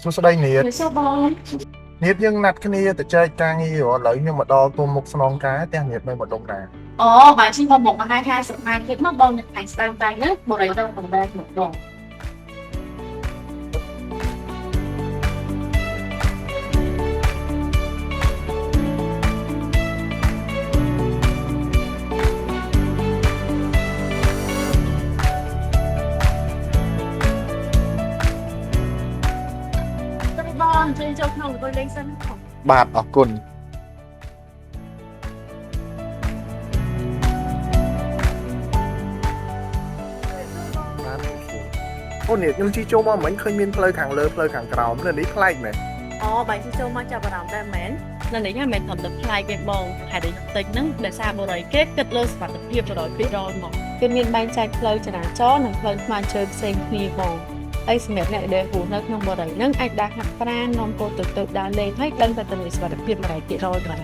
សួស្តីនាត សួបង នាតយើងណាត់គ្នាទៅចែកការងារឥឡូវខ្ញុំមកដល់ទូមុខស្នងការផ្ទះនាតនៅម្ដុំណា អូបាទជិះមកមកហើយ50ម៉ែត្រទៀតមកបងនៅខាងស្ដាំដៃហ្នឹងបរិយាដល់កំបែមកបងទៅបងជួយចូលក្នុងអង្គុយលេងសិន បាទអរគុណបាទអូនេះខ្ញុំជិះចូលមកមិញឃើញមានផ្លូវខាងលើផ្លូវខាងក្រោមនៅនេះប្លែកមែន អូបាយជិះចូលមកចាប់អារម្មណ៍ដែរមែននៅនេះហ្នឹងមិនត្រឹមតែប្លែកទេបងហេតុអីតិចហ្នឹងដោយសារបរិយគេគិតលើសុវត្ថិភាព100%មកគេមានបែងចែកផ្លូវចរាចរណ៍និងផ្លូវថ្មើរជើងផ្សេងគ្នាបងហើយសម្រាប់អ្នកដែលរស់នៅក្នុងបរិយហ្នឹងអាចដើរហាត់ប្រាណនាំកូនទៅទៅដើរលេងហើយដឹងតែធានាសុវត្ថិភាព100%បាទ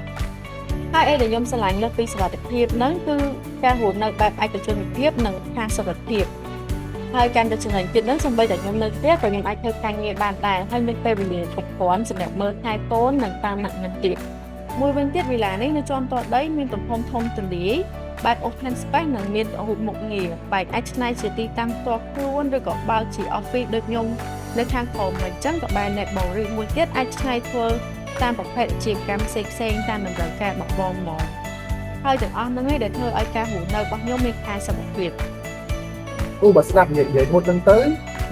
ហើយអីដែលខ្ញុំស្រឡាញ់លើសពីសុវត្ថិភាពហ្នឹងគឺការរស់នៅបែបឯកជនភាពនិងផាសុកភាព ហើយកាន់តែចំណេញទៀតហ្នឹងសូម្បីតែខ្ញុំនៅផ្ទះក៏ខ្ញុំអាចធ្វើការងារបានដែរហើយមានពេលវេលាគ្រប់គ្រាន់សម្រាប់មើលថែកូននិងតាមណាត់នឹងទៀតមួយវិញទៀតវិឡានេះនៅជាន់តដីមានទំហំធំទូលាយបែប open space និងមានរូបមុខងារបែបអាចច្នៃជាទីតាំងផ្ទាល់ខ្លួនឬក៏បើកជា office ដូចខ្ញុំនៅខាងក្រោមអញ្ចឹងក៏បានដែរបងឬមួយទៀតអាចច្នៃធ្វើតាមប្រភេទអាជីវកម្មផ្សេងៗតាមតម្រូវការរបស់បងមកហើយទាំងអស់ហ្នឹងឯងដែលធ្វើឲ្យការរស់នៅរបស់ខ្ញុំមានខែសុខភាព អូបើស្ដាប់និយាយមុនហ្នឹងទៅ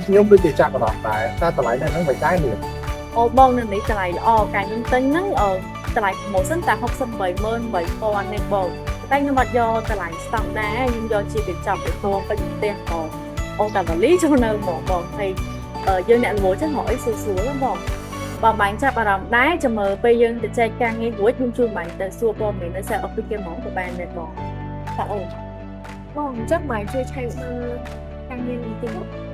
ខ្ញុំដូចជាចាប់អារម្មណ៍ដែរតែតម្លៃនៅហ្នឹងមិនដែរនេះ អូបងនៅនេះតម្លៃល្អកាលខ្ញុំទិញហ្នឹងអឺតម្លៃ promotion តែ688,000នេះបងតែខ្ញុំអត់យកតម្លៃស្តង់ដារខ្ញុំយកជាកញ្ចប់ទៅតពេញផ្ទះបងអូតាវ៉ាលីចូលនៅហ្មងបងហើយយើងអ្នករវល់ចឹងរកអីស្រួលស្រួលហ្នឹងបងបើបាញ់ចាប់អារម្មណ៍ដែរចាំមើលពេលយើងទៅចែកការងាររួចខ្ញុំជួយបាញ់ទៅសួរព័ត៌មាននៅ site office គេហ្មងក៏បានដែរបងតាអូ បងអញ្ចឹងម៉ែជួយឆែកមើលការងារនេះតិច